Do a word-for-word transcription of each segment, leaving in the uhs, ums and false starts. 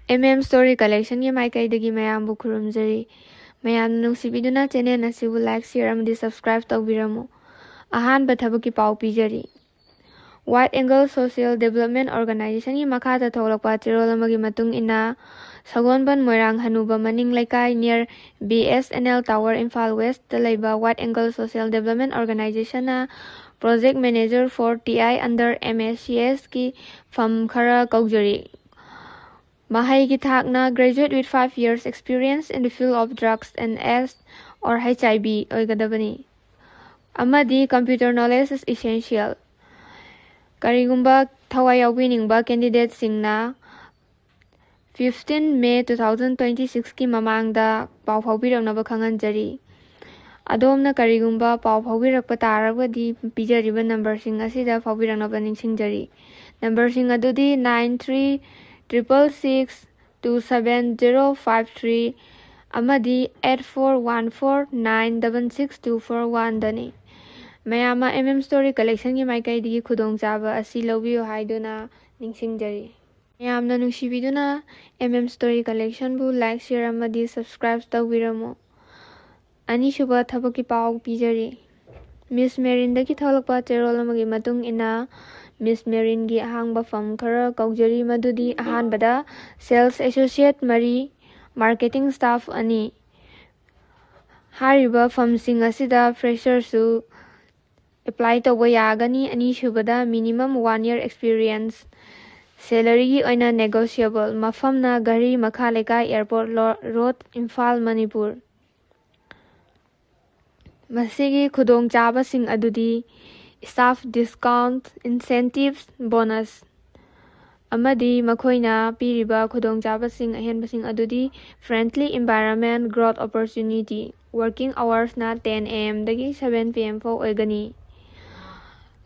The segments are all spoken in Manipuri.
M M Story Collectionꯒꯤ ꯃꯥꯏꯀꯩꯗꯒꯤ ꯃꯌꯥꯝꯕꯨ ꯈꯨꯔꯨꯝꯖꯔꯤ꯫ ꯃꯌꯥꯝꯅ ꯅꯨꯡꯁꯤꯕꯤꯗꯨꯅ channel ꯑꯁꯤꯕꯨ like, share ꯑꯃꯗꯤ subscribe ꯇꯧꯕꯤꯔꯝꯃꯨ꯫ ꯑꯍꯥꯟꯕ ꯊꯕꯛꯀꯤ ꯄꯥꯎ ꯄꯤꯖꯔꯤ꯫ Wide Angle Social Development Organizationꯒꯤ ꯃꯈꯥꯗ ꯊꯣꯛꯂꯛꯄ ꯆꯦꯔꯣꯜ ꯑꯃꯒꯤ ꯃꯇꯨꯡ ꯏꯟꯅ, ꯁꯒꯣꯜꯕꯟ ꯃꯣꯏꯔꯥꯡ ꯍꯅꯨꯕ ꯃꯅꯤꯡ ꯂꯩꯀꯥꯏ near B S N L Tower, Imphal Westꯇ ꯂꯩꯕ Wide Angle Social Development Organizationꯅ Project Manager for T I under M S C Sꯀꯤ firm ꯈꯔ ꯀꯧꯖꯔꯤ꯫ ꯃꯍꯩꯒꯤ ꯊꯥꯛꯅ graduate with five years experience in the field of drugs and AIDS or H I V ꯑꯣꯏꯒꯗꯕꯅꯤ, ꯑꯃꯗꯤ computer knowledge is essential꯫ ꯀꯔꯤꯒꯨꯝꯕ ꯊꯋꯥꯏ ꯌꯥꯎꯕꯤꯅꯤꯡꯕ candidateꯁꯤꯡꯅ fifteen May two thousand twenty sixꯀꯤ ꯃꯃꯥꯡꯗ ꯄꯥꯎ ꯐꯥꯎꯕꯤꯔꯛꯅꯕ ꯈꯪꯍꯟꯖꯔꯤ꯫ ꯑꯗꯣꯝꯅ ꯀꯔꯤꯒꯨꯝꯕ ꯄꯥꯎ ꯐꯥꯎꯕꯤꯔꯛꯄ ꯇꯥꯔꯒꯗꯤ, ꯄꯤꯖꯔꯤꯕ numberꯁꯤꯡ ꯑꯁꯤꯗ ꯐꯥꯎꯕꯤꯔꯛꯅꯕ ꯅꯤꯡꯁꯤꯡꯖꯔꯤ꯫ Numberꯁꯤꯡ ꯑꯗꯨꯗꯤ nine three triple six two seven zero five three ꯑꯃꯗꯤ eight four one four nine double six two four oneꯗꯅꯤ꯫ ꯃꯌꯥꯝ ꯑꯃ M M Story Collectionꯒꯤ ꯃꯥꯏꯀꯩꯗꯒꯤ ꯈꯨꯗꯣꯡꯆꯥꯕ ꯑꯁꯤ ꯂꯧꯕꯤꯌꯨ ꯍꯥꯏꯗꯨꯅ ꯅꯤꯡꯁꯤꯡꯖꯔꯤ꯫ ꯃꯌꯥꯝꯅ ꯅꯨꯡꯁꯤꯕꯤꯗꯨꯅ M M Story Collectionꯕꯨ like, share ꯑꯃꯗꯤ subscribe ꯇꯧꯕꯤꯔꯝꯃꯨ꯫ ꯑꯅꯤꯁꯨꯕ ꯊꯕꯛꯀꯤ ꯄꯥꯎ ꯄꯤꯖꯔꯤ꯫ Miss Marinꯗꯒꯤ ꯊꯣꯛꯂꯛꯄ ꯆꯦꯔꯣꯜ ꯑꯃꯒꯤ ꯃꯇꯨꯡ ꯏꯟꯅ, Miss Marinꯒꯤ ꯑꯍꯥꯡꯕ firm ꯈꯔ ꯀꯧꯖꯔꯤ, ꯃꯗꯨꯗꯤ ꯑꯍꯥꯟꯕꯗ sales associate ꯃꯔꯤ, marketing staff ꯑꯅꯤ꯫ ꯍꯥꯏꯔꯤꯕ firmꯁꯤꯡ ꯑꯁꯤꯗ fresherꯁꯨ apply ꯇꯧꯕ ꯌꯥꯒꯅꯤ꯫ ꯑꯅꯤꯁꯨꯕꯗ minimum one year experience꯫ Salaryꯒꯤ ꯑꯣꯏꯅ negotiable꯫ ꯃꯐꯝꯅ ꯘꯔꯤ ꯃꯈꯥ ꯂꯩꯀꯥꯏ, Airport Lo-, Road, Imphal, Manipur. ꯃꯁꯤꯒꯤ ꯈꯨꯗꯣꯡꯆꯥꯕꯁꯤꯡ ꯑꯗꯨꯗꯤ staff discount, incentives, bonus, ꯑꯃꯗꯤ ꯃꯈꯣꯏꯅ ꯄꯤꯔꯤꯕ ꯈꯨꯗꯣꯡꯆꯥꯕꯁꯤꯡ ꯑꯍꯦꯟꯕꯁꯤꯡ ꯑꯗꯨꯗꯤ friendly environment, growth opportunity, working hoursꯅ ten A M ꯗꯒꯤ seven P M ꯐꯥꯎ ꯑꯣꯏꯒꯅꯤ꯫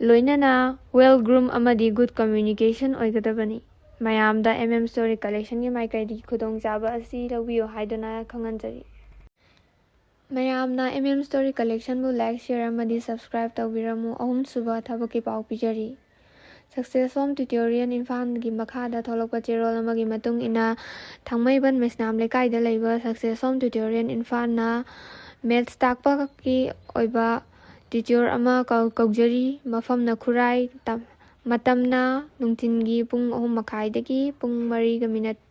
ꯂꯣꯏꯅꯅ well groom ꯑꯃꯗꯤ good communication ꯑꯣꯏꯒꯗꯕꯅꯤ꯫ ꯃꯌꯥꯝꯗ M M Story Collectionꯒꯤ ꯃꯥꯏꯀꯩꯗꯒꯤ ꯈꯨꯗꯣꯡꯆꯥꯕ ꯑꯁꯤ ꯂꯧꯕꯤꯌꯨ ꯍꯥꯏꯗꯨꯅ ꯈꯪꯍꯟꯖꯔꯤ꯫ ꯃꯌꯥꯝꯅ M M Story Collectionꯕꯨ like, share ꯑꯃꯗꯤ subscribe ꯇꯧꯕꯤꯔꯝꯃꯨ꯫ ꯑꯍꯨꯝꯁꯨꯕ ꯊꯕꯛꯀꯤ ꯄꯥꯎ ꯄꯤꯖꯔꯤ꯫ Success Home Tutorial ꯏꯝꯐꯥꯜꯒꯤ ꯃꯈꯥꯗ ꯊꯣꯛꯂꯛꯄ ꯆꯦꯔꯣꯜ ꯑꯃꯒꯤ ꯃꯇꯨꯡ ꯏꯟꯅ, ꯊꯥꯡꯃꯩꯕꯟ ꯃꯩꯁꯅꯥꯝ ꯂꯩꯀꯥꯏꯗ ꯂꯩꯕ Success Home Tutorial ꯏꯝꯐꯥꯜꯅ maths ꯇꯥꯛꯄꯒꯤ ꯑꯣꯏꯕ teacher ꯑꯃ ꯀꯧ-, ꯀꯧꯖꯔꯤ꯫ ꯃꯐꯝꯅ ꯈꯨꯔꯥꯏ, ꯇꯝ-, ꯃꯇꯝꯅ ꯅꯨꯡꯊꯤꯟꯒꯤ ꯄꯨꯡ ꯑꯍꯨꯝ ꯃꯈꯥꯏꯗꯒꯤ ꯄꯨꯡ ꯃꯔꯤꯒ minute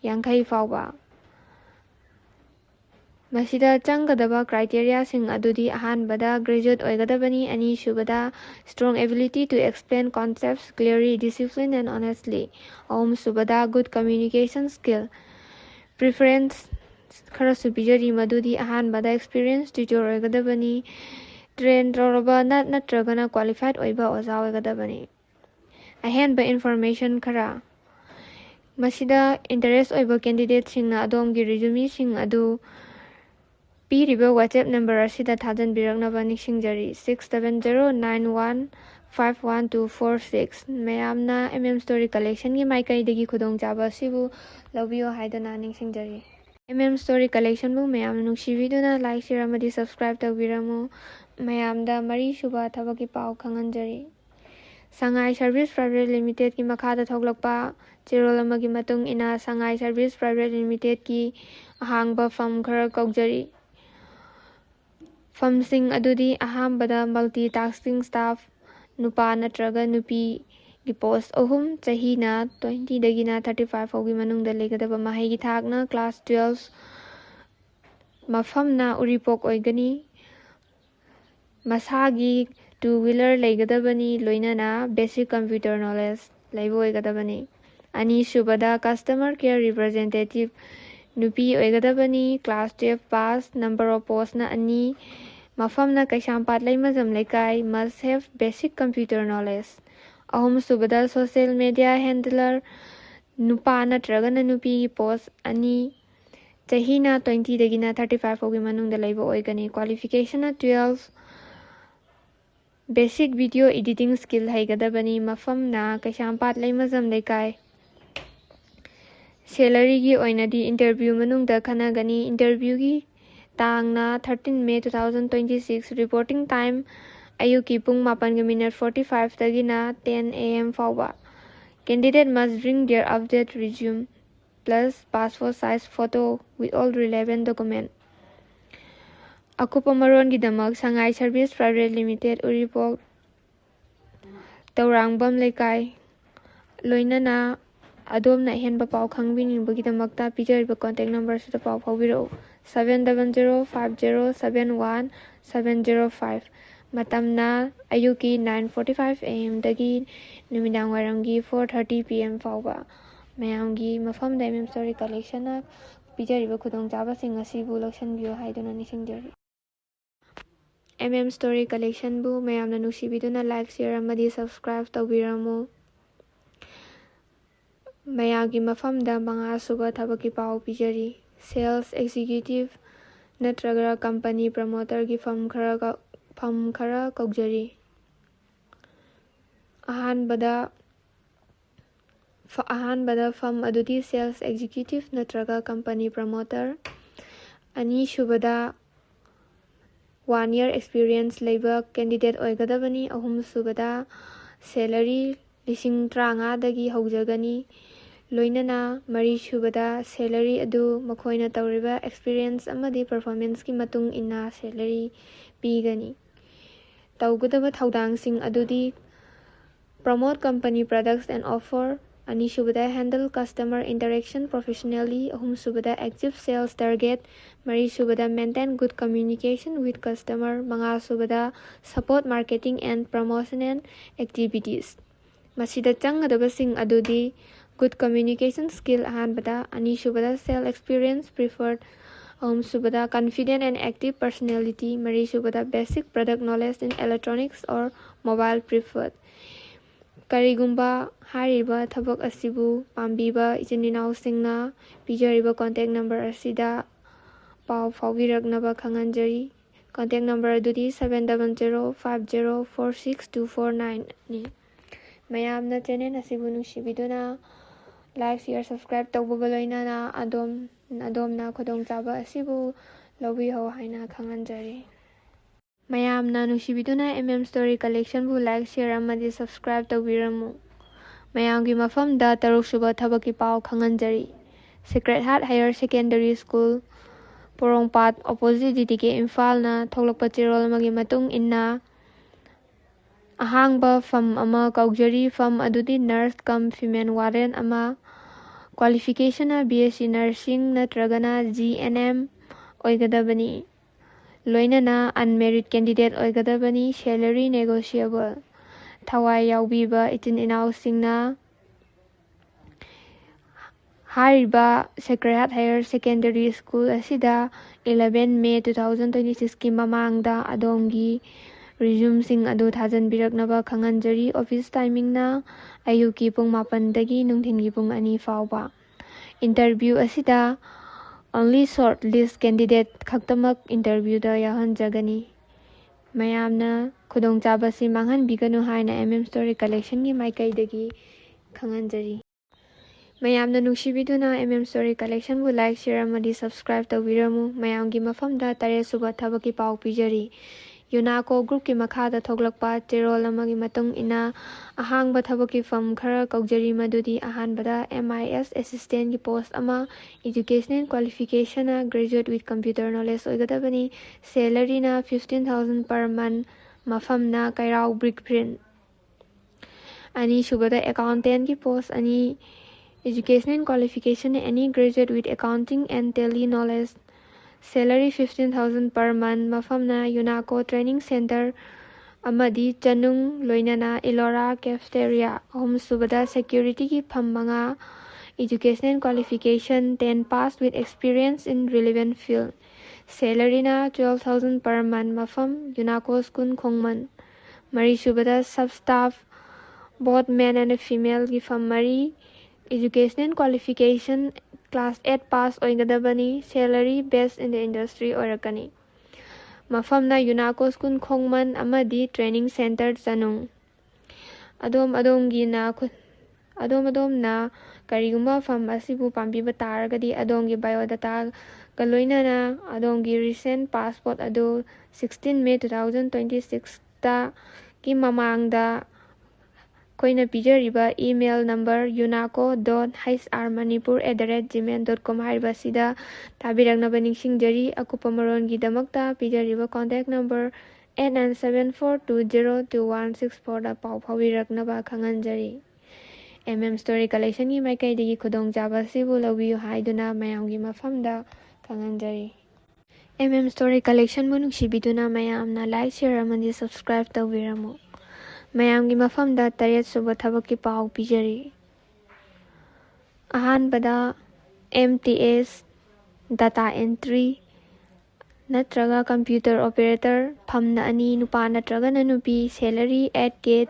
ꯌꯥꯡꯈꯩ ꯐꯥꯎꯕ꯫ ꯃꯁꯤꯗ ꯆꯪꯒꯗꯕ criteriaꯁꯤꯡ ꯑꯗꯨꯗꯤ: ꯑꯍꯥꯟꯕꯗ graduate ꯑꯣꯏꯒꯗꯕꯅꯤ, ꯑꯅꯤꯁꯨꯕꯗ strong ability to explain concepts clearly, discipline and honestly, ꯑꯍꯨꯝꯁꯨꯕꯗ good communication skill꯫ Preference ꯈꯔꯁꯨ ꯄꯤꯖꯔꯤ, ꯃꯗꯨꯗꯤ: ꯑꯍꯥꯟꯕꯗ experienced teacher ꯑꯣꯏꯒꯗꯕꯅꯤ, train ꯇꯧꯔꯕ ꯅꯠ-, ꯅꯠꯇ꯭ꯔꯒꯅ qualified ꯑꯣꯏꯕ ꯑꯣꯖꯥ ꯑꯣꯏꯒꯗꯕꯅꯤ꯫ ꯑꯍꯦꯟꯕ information ꯈꯔ: ꯃꯁꯤꯗ interest ꯑꯣꯏꯕ candidateꯁꯤꯡꯅ ꯑꯗꯣꯝꯒꯤ resumeꯁꯤꯡ ꯑꯗꯨ ꯄꯤꯔꯤꯕ WhatsApp number ꯑꯁꯤꯗ ꯊꯥꯖꯤꯟꯕꯤꯔꯛꯅꯕ ꯅꯤꯡꯁꯤꯡꯖꯔꯤ, six seven zero nine one five one two four six꯫ ꯃꯌꯥꯝꯅ M M Story Collectionꯒꯤ ꯃꯥꯏꯀꯩꯗꯒꯤ ꯈꯨꯗꯣꯡꯆꯥꯕ ꯑꯁꯤꯕꯨ ꯂꯧꯕꯤꯌꯨ ꯍꯥꯏꯗꯨꯅ ꯅꯤꯡꯁꯤꯡꯖꯔꯤ꯫ M M Story Collectionꯕꯨ ꯃꯌꯥꯝꯅ ꯅꯨꯡꯁꯤꯕꯤꯗꯨꯅ like, share ꯑꯃꯗꯤ subscribe ꯇꯧꯕꯤꯔꯝꯃꯨ꯫ ꯃꯌꯥꯝꯗ ꯃꯔꯤꯁꯨꯕ ꯊꯕꯛꯀꯤ ꯄꯥꯎ ꯈꯪꯍꯟꯖꯔꯤ꯫ ꯁꯉꯥꯏ Service Private Limitedꯀꯤ ꯃꯈꯥꯗ ꯊꯣꯛꯂꯛꯄ ꯆꯦꯔꯣꯜ ꯑꯃꯒꯤ ꯃꯇꯨꯡ ꯏꯟꯅ, ꯁꯉꯥꯏ Service Private Limitedꯀꯤ ꯑꯍꯥꯡꯕ firm ꯈꯔ ꯀꯧꯖꯔꯤ꯫ Firmꯁꯤꯡ ꯑꯗꯨꯗꯤ: ꯑꯍꯥꯟꯕꯗ multitasking staff, ꯅꯨꯄꯥ ꯅꯠꯇ꯭ꯔꯒ ꯅꯨꯄꯤꯒꯤ post ꯑꯍꯨꯝ, ꯆꯍꯤꯅ twentyꯗꯒꯤꯅ thirty five ꯐꯥꯎꯒꯤ ꯃꯅꯨꯡꯗ ꯂꯩꯒꯗꯕ, ꯃꯍꯩꯒꯤ ꯊꯥꯛꯅ class twelve, ꯃꯐꯝꯅ ꯎꯔꯤꯄꯣꯛ ꯑꯣꯏꯒꯅꯤ꯫ ꯃꯁꯥꯒꯤ two wheeler ꯂꯩꯒꯗꯕꯅꯤ, ꯂꯣꯏꯅꯅ basic computer knowledge ꯂꯩꯕ ꯑꯣꯏꯒꯗꯕꯅꯤ꯫ ꯑꯅꯤꯁꯨꯕꯗ customer care representative, ꯅꯨꯄꯤ ꯑꯣꯏꯒꯗꯕꯅꯤ, class twelve pass, number of postꯅ ꯑꯅꯤ, ꯃꯐꯝꯅ ꯀꯩꯁꯥꯝꯄꯥꯠ ꯂꯩꯃꯖꯝ ꯂꯩꯀꯥꯏ, must have basic computer knowledge꯫ ꯑꯍꯨꯝꯁꯨꯕꯗ social media handler, ꯅꯨꯄꯥ ꯅꯠꯇ꯭ꯔꯒꯅ ꯅꯨꯄꯤꯒꯤ post ꯑꯅꯤ, ꯆꯍꯤꯅ twentyꯗꯒꯤꯅ thirty five ꯐꯥꯎꯒꯤ ꯃꯅꯨꯡꯗ ꯂꯩꯕ ꯑꯣꯏꯒꯅꯤ꯫ Qualificationꯅ twelve, basic video editing skill ꯍꯩꯒꯗꯕꯅꯤ꯫ ꯃꯐꯝꯅ ꯀꯩꯁꯥꯝꯄꯥꯠ ꯂꯩꯃꯖꯝ ꯂꯩꯀꯥꯏ꯫ Salaryꯒꯤ ꯑꯣꯏꯅꯗꯤ interview ꯃꯅꯨꯡꯗ ꯈꯟꯅꯒꯅꯤ꯫ Interviewꯒꯤ ꯇꯥꯡꯅ thirteen May two thousand twenty six꯫ Reporting time ꯑꯌꯨꯛꯀꯤ ꯄꯨꯡ ꯃꯥꯄꯟꯒ ꯃꯤꯅꯠ ꯐꯣꯔꯇꯤ ꯐꯥꯏꯚꯇꯒꯤꯅ ꯇꯦꯟ ꯑꯦ ꯑꯦꯝ ꯐꯥꯎꯕ꯫ Candidate must bring their updated resume plus passport size photo with all relevant document꯫ ꯑꯀꯨꯞꯄ ꯃꯔꯣꯜꯒꯤꯗꯃꯛ ꯁꯉꯥꯏ Service Private Limited, ꯎꯔꯤꯄꯣꯛ, ꯇꯧꯔꯥꯡꯕꯝ ꯂꯩꯀꯥꯏ, ꯂꯣꯏꯅꯅ ꯑꯗꯣꯝꯅ ꯑꯍꯦꯟꯕ ꯄꯥꯎ ꯈꯪꯕꯤꯅꯤꯡꯕꯒꯤꯗꯃꯛꯇ ꯄꯤꯖꯔꯤꯕ contact number ꯑꯁꯤꯗ ꯄꯥꯎ ꯐꯥꯎꯕꯤꯔꯛꯎ, seven double zero five zero seven one seven zero five꯫ ꯃꯇꯝꯅ ꯑꯌꯨꯛꯀꯤ nine forty five A M ꯗꯒꯤ ꯅꯨꯃꯤꯗꯥꯡ ꯋꯥꯏꯔꯝꯒꯤ four thirty P M ꯐꯥꯎꯕ꯫ ꯃꯌꯥꯝꯒꯤ ꯃꯐꯝꯗ M M Story Collectionꯅ ꯄꯤꯖꯔꯤꯕ ꯈꯨꯗꯣꯡꯆꯥꯕꯁꯤꯡ ꯑꯁꯤꯕꯨ ꯂꯧꯁꯤꯟꯕꯤꯌꯨ ꯍꯥꯏꯗꯨꯅ ꯅꯤꯡꯁꯤꯡꯖꯔꯤ꯫ M M Story Collectionꯕꯨ ꯃꯌꯥꯝꯅ ꯅꯨꯡꯁꯤꯕꯤꯗꯨꯅ like, share ꯑꯃꯗꯤ subscribe ꯇꯧꯕꯤꯔꯝꯃꯨ꯫ ꯃꯌꯥꯝꯒꯤ ꯃꯐꯝꯗ ꯃꯉꯥꯁꯨꯕ ꯊꯕꯛꯀꯤ ꯄꯥꯎ ꯄꯤꯖꯔꯤ꯫ Sales Executive ꯅꯠꯇ꯭ꯔꯒ company promoterꯒꯤ firm ꯈꯔ ꯀ-, firm ꯈꯔ ꯀꯧꯖꯔꯤ꯫ ꯑꯍꯥꯟꯕꯗ, ꯐ-, ꯑꯍꯥꯟꯕꯗ firm ꯑꯗꯨꯗꯤ Sales Executive ꯅꯠꯇ꯭ꯔꯒ company promoter꯫ ꯑꯅꯤꯁꯨꯕꯗ one year experience ꯂꯩꯕ candidate ꯑꯣꯏꯒꯗꯕꯅꯤ꯫ ꯑꯍꯨꯝꯁꯨꯕꯗ salary ꯂꯤꯁꯤꯡ ꯇꯔꯥꯃꯉꯥꯗꯒꯤ ꯍꯧꯖꯒꯅꯤ꯫ ꯂꯣꯏꯅꯅ ꯃꯔꯤꯁꯨꯕꯗ salary ꯑꯗꯨ ꯃꯈꯣꯏꯅ ꯇꯧꯔꯤꯕ experience ꯑꯃꯗꯤ performanceꯀꯤ ꯃꯇꯨꯡ ꯏꯟꯅ salary ꯄꯤꯒꯅꯤ꯫ ꯇꯧꯒꯗꯕ ꯊꯧꯗꯥꯡꯁꯤꯡ ꯑꯗꯨꯗꯤ: Promote company products and offer꯫ ꯑꯅꯤꯁꯨꯕꯗ handle customer interaction professionally꯫ ꯑꯍꯨꯝꯁꯨꯕꯗ achieve sales target꯫ ꯃꯔꯤꯁꯨꯕꯗ maintain good communication with customer꯫ ꯃꯉꯥꯁꯨꯕꯗ support marketing and promotional activities꯫ ꯃꯁꯤꯗ ꯆꯪꯒꯗꯕꯁꯤꯡ ꯑꯗꯨꯗꯤ: good communication skill ꯑꯍꯥꯟꯕꯗ, ꯑꯅꯤꯁꯨꯕꯗ sales experience preferred, ꯑꯍꯨꯝꯁꯨꯕꯗ confident and active personality, ꯃꯔꯤꯁꯨꯕꯗ basic product knowledge in electronics or mobile preferred꯫ ꯀꯔꯤꯒꯨꯝꯕ ꯍꯥꯏꯔꯤꯕ ꯊꯕꯛ ꯑꯁꯤꯕꯨ ꯄꯥꯝꯕꯤꯕ ꯏꯆꯤꯟ ꯏꯅꯥꯎꯁꯤꯡꯅ ꯄꯤꯖꯔꯤꯕ contact number ꯑꯁꯤꯗ ꯄꯥꯎ ꯐꯥꯎꯕꯤꯔꯛꯅꯕ ꯈꯪꯍꯟꯖꯔꯤ꯫ Contact number ꯑꯗꯨꯗꯤ seven double zero five zero four six two four nineꯅꯤ꯫ ꯃꯌꯥꯝꯅ channel ꯑꯁꯤꯕꯨ ꯅꯨꯡꯁꯤꯕꯤꯗꯨꯅ like, share, subscribe ꯇꯧꯕꯒ ꯂꯣꯏꯅꯅ ꯑꯗꯣꯝ, ꯑꯗꯣꯝꯅ ꯈꯨꯗꯣꯡꯆꯥꯕ ꯑꯁꯤꯕꯨ ꯂꯧꯕꯤꯍꯧ ꯍꯥꯏꯅ ꯈꯪꯍꯟꯖꯔꯤ꯫ ꯃꯌꯥꯝꯅ ꯅꯨꯡꯁꯤꯕꯤꯗꯨꯅ M M Story Collectionꯕꯨ like, share ꯑꯃꯗꯤ subscribe ꯇꯧꯕꯤꯔꯝꯃꯨ꯫ ꯃꯌꯥꯝꯒꯤ ꯃꯐꯝꯗ ꯇꯔꯨꯛꯁꯨꯕ ꯊꯕꯛꯀꯤ ꯄꯥꯎ ꯈꯪꯍꯟꯖꯔꯤ꯫ Sacred Heart Higher Secondary School, ꯄꯣꯔꯣꯝꯄꯥꯠ, opposite D D K ꯏꯝꯐꯥꯜꯅ ꯊꯣꯛꯂꯛꯄ ꯆꯦꯔꯣꯜ ꯑꯃꯒꯤ ꯃꯇꯨꯡ ꯏꯟꯅ, ꯑꯍꯥꯡꯕ ꯐꯝ ꯑꯃ ꯀꯧꯖꯔꯤ꯫ ꯐꯝ ꯑꯗꯨꯗꯤ nurse cum female warden ꯑꯃ, qualificationꯅ B S C Nursing ꯅꯠꯇ꯭ꯔꯒꯅ G N M ꯑꯣꯏꯒꯗꯕꯅꯤ꯫ ꯂꯣꯏꯅꯅ unmarried candidate ꯑꯣꯏꯒꯗꯕꯅꯤ꯫ Salary negotiable꯫ ꯊꯋꯥꯏ ꯌꯥꯎꯕꯤꯕ ꯏꯆꯤꯟ ꯏꯅꯥꯎꯁꯤꯡꯅ ꯍꯥꯏꯔꯤꯕ Sacred Heart Higher Secondary School ꯑꯁꯤꯗ eleven May two thousand twenty sixꯀꯤ ꯃꯃꯥꯡꯗ ꯑꯗꯣꯝꯒꯤ resumeꯁꯤꯡ ꯑꯗꯨ ꯊꯥꯖꯤꯟꯕꯤꯔꯛꯅꯕ ꯈꯪꯍꯟꯖꯔꯤ꯫ Office timingꯅ ꯑꯌꯨꯛꯀꯤ ꯄꯨꯡ ꯃꯥꯄꯟꯗꯒꯤ ꯅꯨꯡꯊꯤꯜꯒꯤ ꯄꯨꯡ ꯑꯅꯤ ꯐꯥꯎꯕ꯫ Interview ꯑꯁꯤꯗ only shortlist candidate ꯈꯛꯇꯃꯛ interviewꯗ ꯌꯥꯎꯍꯟꯖꯒꯅꯤ꯫ ꯃꯌꯥꯝꯅ ꯈꯨꯗꯣꯡꯆꯥꯕꯁꯤ ꯃꯥꯡꯍꯟꯕꯤꯒꯅꯨ ꯍꯥꯏꯅ M M Story Collectionꯒꯤ ꯃꯥꯏꯀꯩꯗꯒꯤ ꯈꯪꯍꯟꯖꯔꯤ꯫ ꯃꯌꯥꯝꯅ ꯅꯨꯡꯁꯤꯕꯤꯗꯨꯅ M M Story Collectionꯕꯨ like, share ꯑꯃꯗꯤ subscribe ꯇꯧꯕꯤꯔꯝꯃꯨ꯫ ꯃꯌꯥꯝꯒꯤ ꯃꯐꯝꯗ ꯇꯔꯦꯠꯁꯨꯕ ꯊꯕꯛꯀꯤ ꯄꯥꯎ ꯄꯤꯖꯔꯤ꯫ UNACO groupꯀꯤ ꯃꯈꯥꯗ ꯊꯣꯛꯂꯛꯄ ꯆꯦꯔꯣꯜ ꯑꯃꯒꯤ ꯃꯇꯨꯡ ꯏꯟꯅ, ꯑꯍꯥꯡꯕ ꯊꯕꯛꯀꯤ ꯐꯝ ꯈꯔ ꯀꯧꯖꯔꯤ, ꯃꯗꯨꯗꯤ ꯑꯍꯥꯟꯕꯗ M I S assistantꯀꯤ post ꯑꯃ, educational qualificationꯅ graduate with computer knowledge ꯑꯣꯏꯒꯗꯕꯅꯤ꯫ Salaryꯅ fifteen thousand per month, ꯃꯐꯝꯅ ꯀꯩꯔꯥꯎ brick print꯫ ꯑꯅꯤꯁꯨꯕꯗ accountantꯀꯤ post ꯑꯅꯤ, educational qualification any graduate with accounting and tally knowledge, salary fifteen thousand per month, ꯃꯐꯝꯅ UNACO training center ꯑꯃꯗꯤ ꯆꯅꯨꯡ, ꯂꯣꯏꯅꯅ Ellora cafeteria꯫ ꯑꯍꯨꯝꯁꯨꯕꯗ securityꯒꯤ ꯐꯝ ꯃꯉꯥ, educational qualification ten pass with experience in relevant field, salaryꯅ twelve thousand per month, ꯃꯐꯝ UNACO school ꯈꯣꯡꯃꯟ꯫ ꯃꯔꯤꯁꯨꯕꯗ sub staff, both male and femaleꯒꯤ ꯐꯝ ꯃꯔꯤ, educational qualification class eight pass ꯑꯣꯏꯒꯗꯕꯅꯤ꯫ Salary based in the industry ꯑꯣꯏꯔꯛꯀꯅꯤ꯫ ꯃꯐꯝꯅ UNACO school ꯈꯣꯡꯃꯟ ꯑꯃꯗꯤ training center ꯆꯅꯨꯡ꯫ ꯑꯗꯣꯝ ꯑꯗꯣꯝꯒꯤꯅ ꯈꯨ-, ꯑꯗꯣꯝ ꯑꯗꯣꯝꯅ ꯀꯔꯤꯒꯨꯝꯕ ꯐꯝ ꯑꯁꯤꯕꯨ ꯄꯥꯝꯕꯤꯕ ꯇꯥꯔꯒꯗꯤ, ꯑꯗꯣꯝꯒꯤ ꯕꯥꯏꯑꯣꯗꯥꯇꯥꯒ ꯂꯣꯏꯅꯅ ꯑꯗꯣꯝꯒꯤ ꯔꯤꯁꯦꯟ ꯄꯥꯁꯄꯣꯔꯠ ꯑꯗꯨ sixteen May two thousand twenty six ꯇꯒꯤ ꯃꯃꯥꯡꯗ ꯑꯩꯈꯣꯏꯅ ꯄꯤꯖꯔꯤꯕ email number unaco dot hrmanipur at the rate gmail dot com ꯍꯥꯏꯔꯤꯕ ꯑꯁꯤꯗ ꯊꯥꯕꯤꯔꯛꯅꯕ ꯅꯤꯡꯁꯤꯡꯖꯔꯤ꯫ ꯑꯀꯨꯞꯄ ꯃꯔꯣꯜꯒꯤꯗꯃꯛꯇ ꯄꯤꯖꯔꯤꯕ contact number eight nine seven four two zero two one six fourꯗ ꯄꯥꯎ ꯐꯥꯎꯕꯤꯔꯛꯅꯕ ꯈꯪꯍꯟꯖꯔꯤ꯫ M M Story Collectionꯒꯤ ꯃꯥꯏꯀꯩꯗꯒꯤ ꯈꯨꯗꯣꯡꯆꯥꯕ ꯑꯁꯤꯕꯨ ꯂꯧꯕꯤꯌꯨ ꯍꯥꯏꯗꯨꯅ ꯃꯌꯥꯝꯒꯤ ꯃꯐꯝꯗ ꯈꯪꯍꯟꯖꯔꯤ꯫ M M Story Collectionꯕꯨ ꯅꯨꯡꯁꯤꯕꯤꯗꯨꯅ ꯃꯌꯥꯝꯅ like, share ꯑꯃꯗꯤ subscribe ꯇꯧꯕꯤꯔꯝꯃꯨ꯫ ꯃꯌꯥꯝꯒꯤ ꯃꯐꯝꯗ ꯇꯔꯦꯠ ꯁꯨꯕ ꯊꯕꯛꯀꯤ ꯄꯥꯎ ꯄꯤꯖꯔꯤ꯫ ꯑꯍꯥꯟꯕꯗ, M T S data entry ꯅꯠꯇ꯭ꯔꯒ computer operator, ꯐꯝꯅ ꯑꯅꯤ, ꯅꯨꯄꯥ ꯅꯠꯇ꯭ꯔꯒꯅ ꯅꯨꯄꯤ, salary eight K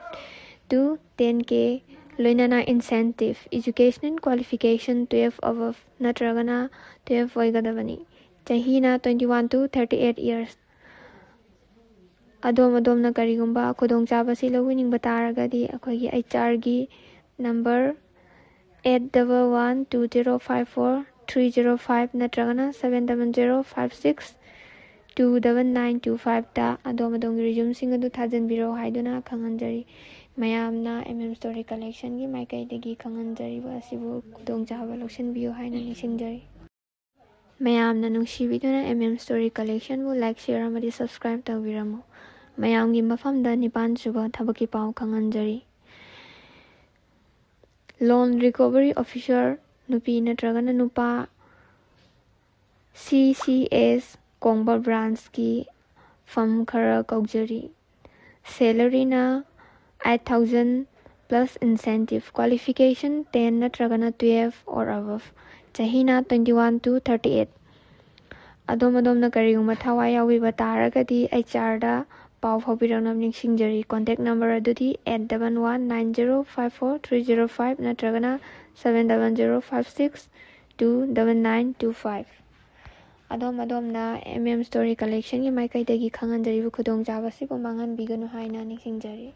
to ten K, ꯂꯣꯏꯅꯅ incentive, educational qualification twelve above ꯅꯠꯇ꯭ꯔꯒꯅ twelve ꯑꯣꯏꯒꯗꯕꯅꯤ꯫ ꯆꯍꯤꯅ twenty one to thirty eight years꯫ ꯑꯗꯣꯝ ꯑꯗꯣꯝꯅ ꯀꯔꯤꯒꯨꯝꯕ ꯈꯨꯗꯣꯡꯆꯥꯕ ꯑꯁꯤ ꯂꯧꯕꯤꯅꯤꯡꯕ ꯇꯥꯔꯒꯗꯤ, ꯑꯩꯈꯣꯏꯒꯤ H Rꯒꯤ number eight double one two zero five four three zero five ꯅꯠꯇ꯭ꯔꯒꯅ seven double zero five six two double nine two fiveꯇ ꯑꯗꯣꯝ ꯑꯗꯣꯝꯒꯤ resumeꯁꯤꯡ ꯑꯗꯨ ꯊꯥꯖꯤꯟꯕꯤꯔꯛꯎ ꯍꯥꯏꯗꯨꯅ ꯈꯪꯍꯟꯖꯔꯤ꯫ ꯃꯌꯥꯝꯅ M M Story Collectionꯒꯤ ꯃꯥꯏꯀꯩꯗꯒꯤ ꯈꯪꯍꯟꯖꯔꯤꯕ ꯑꯁꯤꯕꯨ ꯈꯨꯗꯣꯡꯆꯥꯕ ꯂꯧꯁꯤꯟꯕꯤꯌꯨ ꯍꯥꯏꯅ ꯅꯤꯡꯁꯤꯡꯖꯔꯤ꯫ ꯃꯌꯥꯝꯅ ꯅꯨꯡꯁꯤꯕꯤꯗꯨꯅ M M Story Collectionꯕꯨ like, share ꯑꯃꯗꯤ subscribe ꯇꯧꯕꯤꯔꯝꯃꯨ꯫ ꯃꯌꯥꯝꯒꯤ ꯃꯐꯝꯗ ꯅꯤꯄꯥꯟ ꯁꯨꯕ ꯊꯕꯛꯀꯤ ꯄꯥꯎ ꯈꯪꯍꯟꯖꯔꯤ꯫ Loan Recovery Officer, ꯅꯨꯄꯤ ꯅꯠꯇ꯭ꯔꯒꯅ ꯅꯨꯄꯥ, C C S ꯀꯣꯡꯕ branchꯀꯤ ꯐꯝ ꯈꯔ ꯀꯧꯖꯔꯤ꯫ Salaryꯅ eight thousand plus incentive, qualification ten ꯅꯠꯇ꯭ꯔꯒꯅ twelve or above, ꯆꯍꯤꯅ twenty one to thirty eight꯫ ꯑꯗꯣꯝ ꯑꯗꯣꯝꯅ ꯀꯔꯤꯒꯨꯝꯕ ꯊꯋꯥꯏ ꯌꯥꯎꯕꯤꯕ ꯇꯥꯔꯒꯗꯤ H Rꯗ ꯄꯥꯎ ꯐꯥꯎꯕꯤꯔꯛꯅꯕ ꯅꯤꯡꯁꯤꯡꯖꯔꯤ꯫ Contact number ꯑꯗꯨꯗꯤ eight double one nine zero five four three zero five ꯅꯠꯇ꯭ꯔꯒꯅ seven double zero five six two double nine two five꯫ ꯑꯗꯣꯝ ꯑꯗꯣꯝꯅ M M Story Collectionꯒꯤ ꯃꯥꯏꯀꯩꯗꯒꯤ ꯈꯪꯍꯟꯖꯔꯤꯕ ꯈꯨꯗꯣꯡꯆꯥꯕ ꯑꯁꯤꯕꯨ ꯃꯥꯡꯍꯟꯕꯤꯒꯅꯨ ꯍꯥꯏꯅ ꯅꯤꯡꯁꯤꯡꯖꯔꯤ꯫